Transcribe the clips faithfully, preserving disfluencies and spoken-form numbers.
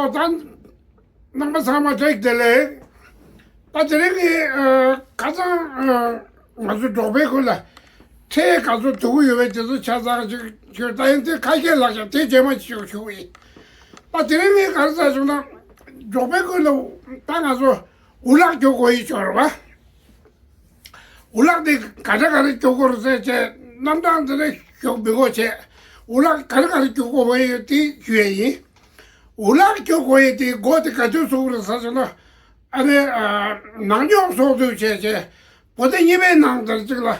ད་རྣམ་པ་ཚང་མ་བཀྲ་ཤིས་བདེ་ལེགས། ད་དེ་རིང་གི་ཨ་ཁ་སང་ཨ་ང་ཚོ་འབྲོག་པའི་ཁུལ་ལ་ཁྲལ་ག་ཚོད་བསྡུ་གི་ཡོད་པས་དེ་ཚོ་ཆ་ཚང་ཅིག་ཞུ། ད་ཡིན་དེ་ཁ་ཤས་ལགས་ཀྱང་དེ་རྗེས་མ་ཞུ་ཞུ་གི་ཡིན། ད་དེ་རིང་ངས་ག་རེ་ཟེར་བྱུང་ན། འབྲོག་པའི་ཁུལ་ལ་ད་ང་ཚོ་འུ་ལག་རྒྱུག་དགོས་ཡི་ཆོག་རེད་པ། འུ་ལག་དེ་ག་འདྲ་ག་རེ་རྒྱུག་དགོས་རེད་ཟེར་བྱས་རྣམ་གྲངས་དེ་འདྲ་ཞུ་མི་དགོས་བྱས། འུ་ལག་ག་རེ་ག་རེ་རྒྱུག་དགོས་པ་ཡོད་དེ་ཞུ་ཡས་ཡིན། འུ་ལག་རྒྱུག་དགོས་ཡས་དེ་མགོ་དེ་ག་དུས་ཟུག་རེད་ཟེར་བྱས་ན། ཨ་ནི་ཨ་ནག་ཉོག་ཟོག་དུས་བྱས་བྱས། པོ་ཏི་གཉིས་པའི་ནང་དེར་གཅིག་ལ།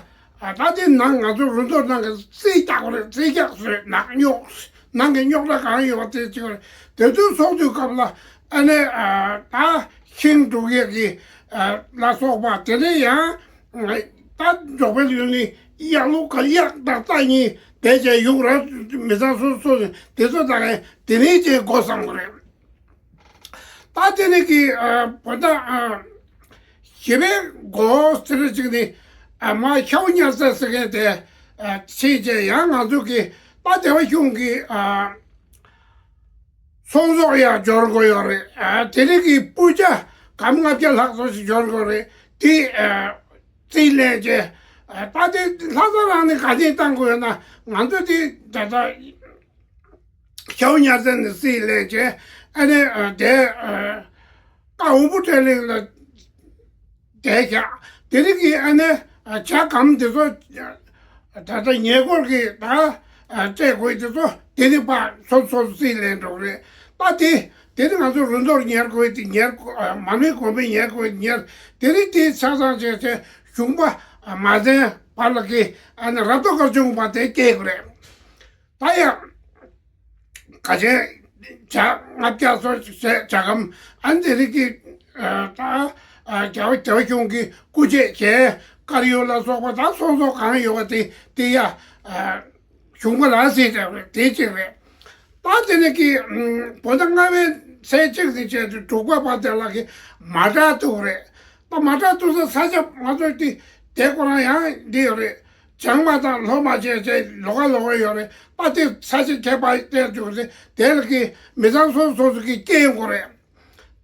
ཨ་ད་དེ་ནང་ང་ཚོ་རུ་མདོ་ནང་གི་རྩིས་རྒྱག་རེད། རྩིས་རྒྱག་ཟེར་ནག་ཉོག་ནང་གི་རྙོག་དྲ་གང་ཡོད་པ་དེ་གཅིག་རེད། དེ་དུས་ཟོག་དུས་སྐབས་ལ་ཨ་ནི་ཨ་ད་ཤིང་འབྲུ་གས་ཀྱི་ཨ་ལ་སོགས་པ་དེ་ནས་ཡང་ད་འབྲོག་པའི་ཡུལ་ནི་གཡག་ལུག་ག་གཡག་དང་རྟ་གཉིས་བསྡད་བྱས་ཡུག་ར་མི་ཚང་སོ་སོ་དེ་ཚོ་དང་དེ་ནས་ཀྱི་སྒོ་བསམ་གི་རེད། ད་དེ་ནས་ཀྱི་ཨ་བོད་ཟླ་ཨ་བཞི་པའི་འགོ་ཟེར་ཅིག་ནི་ཨ་མ་ཤའུ་ཉ་ས་ཟེར་མཁན་དེ་ཨ་ཕྱིན་བྱས་ཡང་ང་ཚོ་གི་ད་སྡེ་བ་གཞུང་གི་ཨ་ཚོང་ཟོག་ཡང་འབྱོར་དགོས་ཡོད་རེད། ཨ་དེ་རིང་གི་སྤུས་ཆ་སྒམ་ལྔ་བརྒྱ་ལྷག་ཙམ་ཞིག་འབྱོར་དགོས་རེད། དེ་ཨ་རྩིས་ལེན་བྱས། ཨ་ད་དེ་ལྷ་ས་རང་ནས་ག་ཚོད་བཏང་དགོས་ཡོད་ན་ང་ཚོ་དེ་ད་ལྟ་ཤའུ་ཉ་ས་ནས་རྩིས་ལེན་བྱས། ཨ་ནི་ཨ་དེ་ཨ་རྟ་འོམ་བུ་ཁྲལ་ལེན་ལ་བསྡད་བཞག་དེ་རིང་གི་ཨ་ནི་ཨ་ཇ་སྒམ་དེ་ཚོ་ད་ལྟ་ཉེ་འཁོར་གྱི་ད་ཨ་སྤྲད་དགོས་དེ་ཚོ་དེ་རིང་ཕར་སོ་སོ་རྩིས་ལེན་འགྲོ་གི་རེད། ད་དེ་དེ་རིང་ང་ཚོ་རུ་མདོར་ཉར་དགོས་དེ་ཉར་དགོས། ཨ་མ་ཎི་དགོན་པའི་ཉར་དགོས་ཉར། དེ་རིང་དེ་ཆ་ཚང་བྱས་བྱས་གཞུང་པ་ཨ་མ་ཟན་བར་ལ་གི་ཨ་ནི་རབ་ཏུ་དཀར་ཆུང་པ་དེ་སྐྱེལ་དགོས་རེད། ད་ཡང་ག་ཆེན་ཇ་ལྔ་བརྒྱ་སོགས་བྱས་ཇ་སྒམ་ཨ་ནི་དེ་རིང་གི་ཨ་ད་ཨ་རྒྱལ་བ་རྒྱལ་བ་གཞུང་གི་སྐུ་ཆས་བྱས་དཀར་ཡོལ་ལ་སོགས་པ་ད་ཚོང་ཟོག་གང་ཡོད་པ་དེ་དེ་ཡ་ཨ་གཞུང་པ་ལ་ཟེར་བྱས་རེད། དེ་གཅིག་རེད། ད་དེ་ནས་ཀྱི་ཨམ་བོད་ཟླ་ལྔ་པའི་ཚེས་གཅིག་ནས་བྱས་ཏེ་དྲུག་པ་བར་དེ་ལ་གི་མ་དྲག་ཐུག་རེད། ད་མ་དྲག་ཐུག་ས་ས་ཆ་ང་ཚོ་དེ་དེ་ཁོ་རང་ཡང་འདི་ཡོད་རེད། བྱང་མ་དང་ལྷོ་མ་བྱས་བྱས་ལོགས་ཀ་ལོགས་ཀ་ཡོད་རེད། ད་དེ་ས་ཆ་ཁྱད་པར་སྟེར་བཅུག་རེད། དེ་ལ་གི་མི་ཚང་སོ་སོ་སོ་གི་སྐྱེལ་ཡོང་གི་རེད།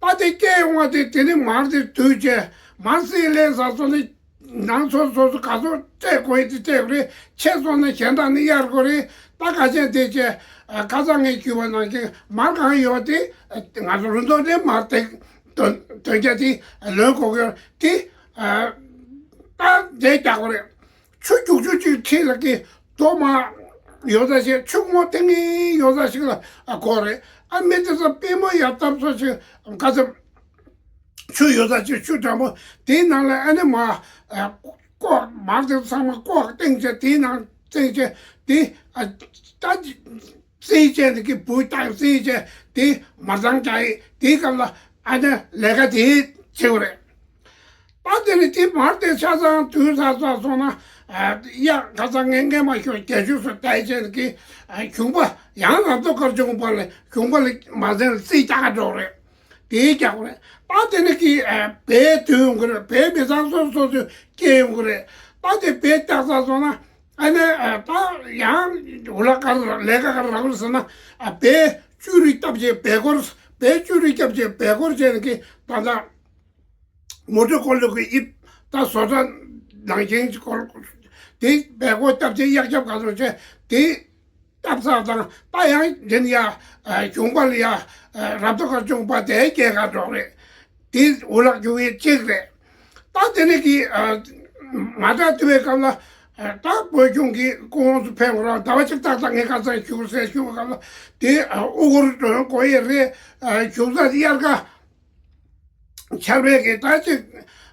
ད་དེ་སྐྱེལ་ཡོང་བ་དེ་དེ་ནི་མར་དེ་དུས་བྱས་མར་སྲིད་ལས་ས་སོ་ནི། ནང་སོ་སོ་སོ་ག་ཚོད་སྤྲད་དགོས་ཡིན་དེ་སྤྲད་དགོས་རེད། ཆད་སོང་ན་གཞན་དག་ནི་གཡར་དགོས་རེད། ད་ག་ཅན་དེ་བྱས་ཁ་སང་ངས་ཞུས་པ་ནང་བཞིན་མར་གང་ཡོད་དེ་ང་ཚོ་རུ་མདོ་དེ་མར་དེ་དོན་དོན་རྒྱ་དེ་ལོན་དགོས་ཀྱི་ཡོད་དེ་ད་དེ་རྒྱག་དགོས་རེད། ཆུ་རྒྱུག་ཆུ་གཅིག་ཁྲིད་ལ་ཀི་རྡོ་མ་ཡོད་ས་ཞིག་ཆུ་མོ་ཏིང་ངེ་ཡོད་ས་ཞིག་ལ་དགོས་རེད། ཨ་མི་དེ་ཚོ་པུས་མོ་ཡར་བཏབ་ས་ཞིག་ག་ཚོད། ཆུ་ཡོད་ས་ཆུ་ཆུ་དྲང་པོ་དེའི་ནང་ལ་ཨ་ནི་མ་ཨ་ལྐོག་མར་དེ་ཚང་མ་ལྐོག་བཏིང་བྱས་དེའི་ནང་བཏིང་བྱས་དེ་ཨ་ད་རྩིས་བྱས་འདི་གི་བུ་བཏང་རྩིས་བྱས་དེ་མ་ཚང་རྒྱ་ཡིས་དེའི་སྐབས་ལ་ཨ་ནི་ལས་ཀ་དེ་བྱེད་དགོས་རེད། ད་དེ་ནི་དེ་མར་དེ་ཆ་ཚང་དུས་ཚ་ཚ་སོང་ན་ཨ་ཡ་ཁ་ཚང་ངས་ངས་མ་ཤོར་རྒྱ་ཤུག་སུ་བལྟས་བྱས་འདི་གི་ཨ་གཞུང་པ་ཡང་རབ་ཏུ་དཀར་ཆུང་པ་ལ་གཞུང་པ་ལ་མ་ཚང་རྩིས་རྒྱག་ག་འགྲོ་རེད། དེའི་རྒྱག་རེད། ད་དེ་ནི་གི་ཨ་བལ་དུས་ཡོང་གི་རེད། བལ་མི་ཚང་སོ་སོ་སོ་སྐྱེ་ཡོང་གི་རེད། ད་དེ་བལ་རྒྱག་ས་སོང་ན་ཨ་ནི་ཨ་ད་ཡང་འུ་ལག་ག་རེ་ལས་ཀ་ག་རེ་རག་རེད་ཟེར་ན་ཨ་བལ་བཅུ་རེ་བཏབ་བྱས་བལ་སྒོར་བལ་བཅུ་རེ་བརྒྱབ་བྱས་བལ་སྒོར་བྱས་ནི་གི་ད་ལྟ་མོ་ཊ་འཁོར་ལོ་གི་དབྱིབས་ད་བཟོ་གྲྭ་ནང་བཞིན་སྐོར་དེ་བལ་སྒོར་བཏབ་བྱས་གཡག་རྒྱབ་ག་ཚོད་བྱས་དེ། བཏབ་ཚར་དང་ད་ཡང་དེ་ནི་ཡ་གཞུང་པ་ལ་ཡ་རབ་ཏུ་དཀར་ཆུང་པ་དེ་སྐྱེལ་ག་འགྲོ་རེད། དེ་འུ་ལག་རྒྱུག་ཡས་གཅིག་རེད། ད་དེ་ནི་གི་མ་དྲག་ཐུབ་པའི་སྐབས་ལ་ད་བོད་གཞུང་གི་སྐུ་དབང་སུ་ཕེབས་རོགས་ཟླ་བ་གཅིག་ཏག་ཏག་ངས་ཁ་སང་བཞུགས་ཟེར་ཞུ་བའི་སྐབས་ལ་དེ་དབུ་སྐོར་འགྲོ་དགོས་ཡས་རེད། བཞུགས་ས་དབྱར་ཁ། ཆར་པའི་གི་ད་ཅིག་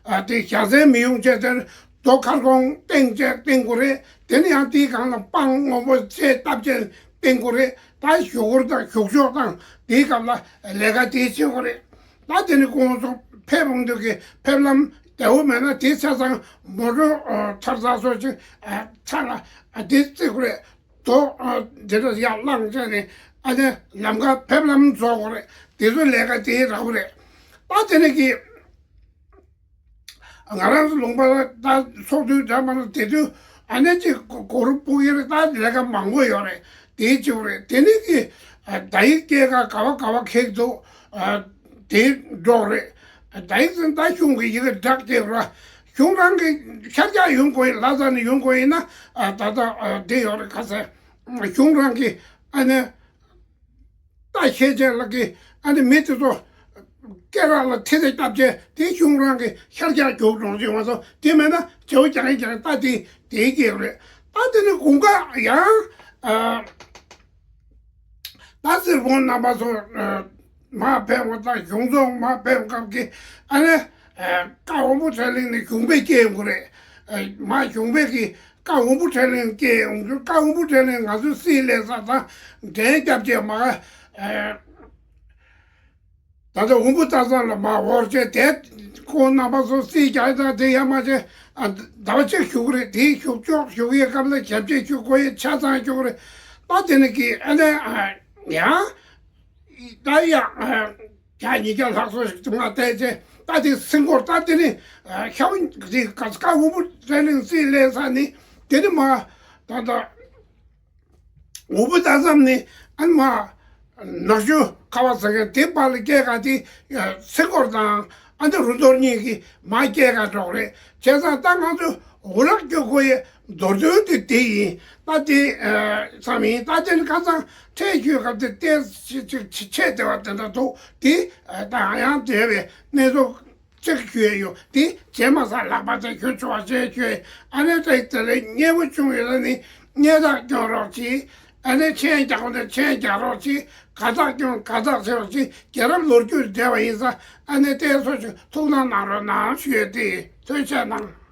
ཨ་དེ་ཞག་ཟས་མི་ཡོང་བྱས་དེར་རྡོ་ཁར་གོང་བཏིང་བྱས་བཏིང་དགོས་རེད། དེ་ནི་ཡང་དེའི་སྒང་ལ་སྤང་སྔོན་པོ་ཆེ་བཏབ་བྱས་བཏིང་དགོས་རེད། ད་ཞོགས་ཀོར་དང་ཞོགས་ཞོགས་དང་དེའི་སྐབས་ལ་ལས་ཀ་དེ་བྱེད་དགོས་རེད། ད་དེ་ནི་སྐུ་དབང་སུ་ཕེབས་འོང་དུས་ཀྱི་ཕེབས་ལམ་བདེ་བོ་མེད་ན་དེ་ཆ་ཚང་མོ་ཊ་ཨ་ཐར་ཚར་སོགས་ཅིག་ཨ་ཚ་ལ་ཨ་དེ་བརྩི་དགོས་རེད། དོ་ཨ་དེ་འདྲ་ཡར་བླངས་བྱས་ནས་ཨ་ནི་ལམ་ཁ་ཕེབས་ལམ་རྫོགས་དགོས་རེད། དེ་ཚོ་ལས་ཀ་དེ་རག་གི་རེད། ད་དེ་ནས་ཀྱི་ང་རང་ཚོ་ལུང་པ་ལ་ད་ཚོགས་དུས་འདྲ་མ་ལ་དེ་དུས་ཨ་ནི་ཅིག་སྒོ་རུ་སྤུག་ཡེ་རེད། ད་ལས་ཀ་མང་པོ་ཡོད་རེད། དེ་བྱེད་དགོས་རེད། དེ་ནས་ཀྱི་ ཨ། དག་ཡིག་སྐྱེལ་ག་ག་བ་ག་བ་ཁེག་འདུག་ཨ། དེ་འགྲོ་རེད། དག་ཡིག་ཟིན་ད་གཞུང་གི་ཡི་གེ་འདྲ་སྐྱེལ་ར། གཞུང་རང་གི་ཤར་རྒྱག་ཡོང་དགོས་ཡིན། ལྷ་ས་ནས་ཡོང་དགོས་ཡིན་ན། ཨ། ད་ལྟ་ཨ། དེ་ཡོད་རེད། ཁ་སང་གཞུང་རང་གི་ཨ་ནི་ལྟ་ཤེས་བྱས་ལ་གི་ཨ་ནི་མི་དེ་ཚོ་སྐེ་རགས་ལ་ཐེ་ཚེ་བཏབ་བྱས་དེ་གཞུང་རང་གི་ཤར་རྒྱག་རྒྱུག་འགྲོ་ཅིག་མ་གཏོགས། དེ་མེད་ན་བྱེའུ་རྒྱག་ཡིན་རྒྱག་ཡིན། ད་དེ་དེའི་སྐྱེལ་རེད། ད་དེ་ནི་དགུན་ཁ་ཡང་ཨ། ད་སེར་ཕུང་རྣམ་པ་ཚོ་ཨ། མར་ཕེབས་པ་དང་གཞུང་ཚོགས་མར་ཕེབས་སྐབས་ཀྱི་ཨ་ནི་ཨ། བཀའ་དབང་པོ་ཁྲི་གླིང་ནས་གཞུང་པས་སྐྱེལ་དགོས་རེད། ཨ། མར་གཞུང་པས་ཀྱི་བཀའ་དབང་པོ་ཁྲི་གླིང་སྐྱེལ་ཡོང་རྒྱུ། བཀའ་དབང་པོ་ཁྲི་གླིང་ང་ཚོའི་སྲིད་བློན་ས་དང་འབྲེལ་རྒྱབ་བྱས་མར་ཨ། ད་ལྟ་འོམ་བུ་སྟག་ཚང་ལ་མར་འོར་བྱས་དེ་ཁོང་རྣམ་པ་ཚོ་སྲིད་རྒྱག་དང་དེ་ཡར་མར་བྱས་ཨ། ཟླ་བ་གཅིག་བཞུགས་རེད། དེའི་བཞུགས་ཕྱོགས་བཞུགས་ཡས་སྐབས་ལ་ཞབས་ཕྱི་ཞུ་དགོས་ཡས་ཆ་ཚང་བཞུགས་རེད། ད་དེ་ནི་གི་ཨ་ནི་ཨ། ཡང་ད་ཡང་ཨ། བརྒྱ་ཉིས་བརྒྱ་ལྷག་ཙམ་ཞིག་མར་བསྡད་བྱས། ད་དེ་སྲིད་འཁོར་ད་དེ་ནི་ཨ། ཤ་བོ་དེ་ག་ས་ག་འོམ་བུ་ཁྲི་གླིང་སྲིད་བློན་ས་ནི་དེ་ནི་མར་ད་ལྟ་འོམ་བུ་སྟག་ཚང་ནས་ཨ་ནི་མར་ནག་ཆུ་ཁ་བ་ཟེར་མཁན་དེ་བར་ལ་སྐྱེལ་ག་དེ་སྲིད་འཁོར་དང་ཨ་ནི་རུ་གཏོར་གཉིས་ཀྱིས་མར་སྐྱེལ་ག་འགྲོ་གི་རེད། བྱས་ཙང་ད་ང་ཚོ་འུ་ལག་སྐྱོ་གོ་ཡི་མདོར་བསྡུས་དེ་དེ་ཡིན། ད་དེ་ཨ། ཙམ་ཡིན། ད་དེ་ནི་ཁ་སང་ཁྲལ་ཞུས་སྐབས་དེ་ཏོག་ཙམ་ཆེ་བསྡད་པ་དེ་འདྲ་འདུག་དེ་ཨ། ད་ཡང་བསྡད་པའི་གནས་ཚུལ་གཅིག་ཞུ་ཡས་ཡོད། དེ་རྗེས་མ་ས་ལྷག་པ་དེ་ཞུ་ཆོག་པ་ཞེས་ཞུ་ཡས། ཨ་ནི་དེ་དེ་ལས་མཉེས་པོ་བྱུང་ཡོད་ན་ནི་སྙད་ཐག་སྐྱོན་རོགས་གྱིས། ཨ་ནི་མཆན་རྒྱག་དགོས་ན་མཆན་རྒྱག་རོགས་གྱིས། དགའ་ཐག་སྐྱོན་དགའ་ཐག་ཟེར་རོགས་གྱིས། རྒྱལ་རབས་ལོ་རྒྱུས་འབྲེལ་བ་ཡིན་ཙང་ཨ་ནི་དེ་ཚོ་ཞིག་ཐུགས་སྣང་གནང་རོགས་གནང་ཞུ་ཡས་དེ། ཐུགས་རྗེ་གནང་།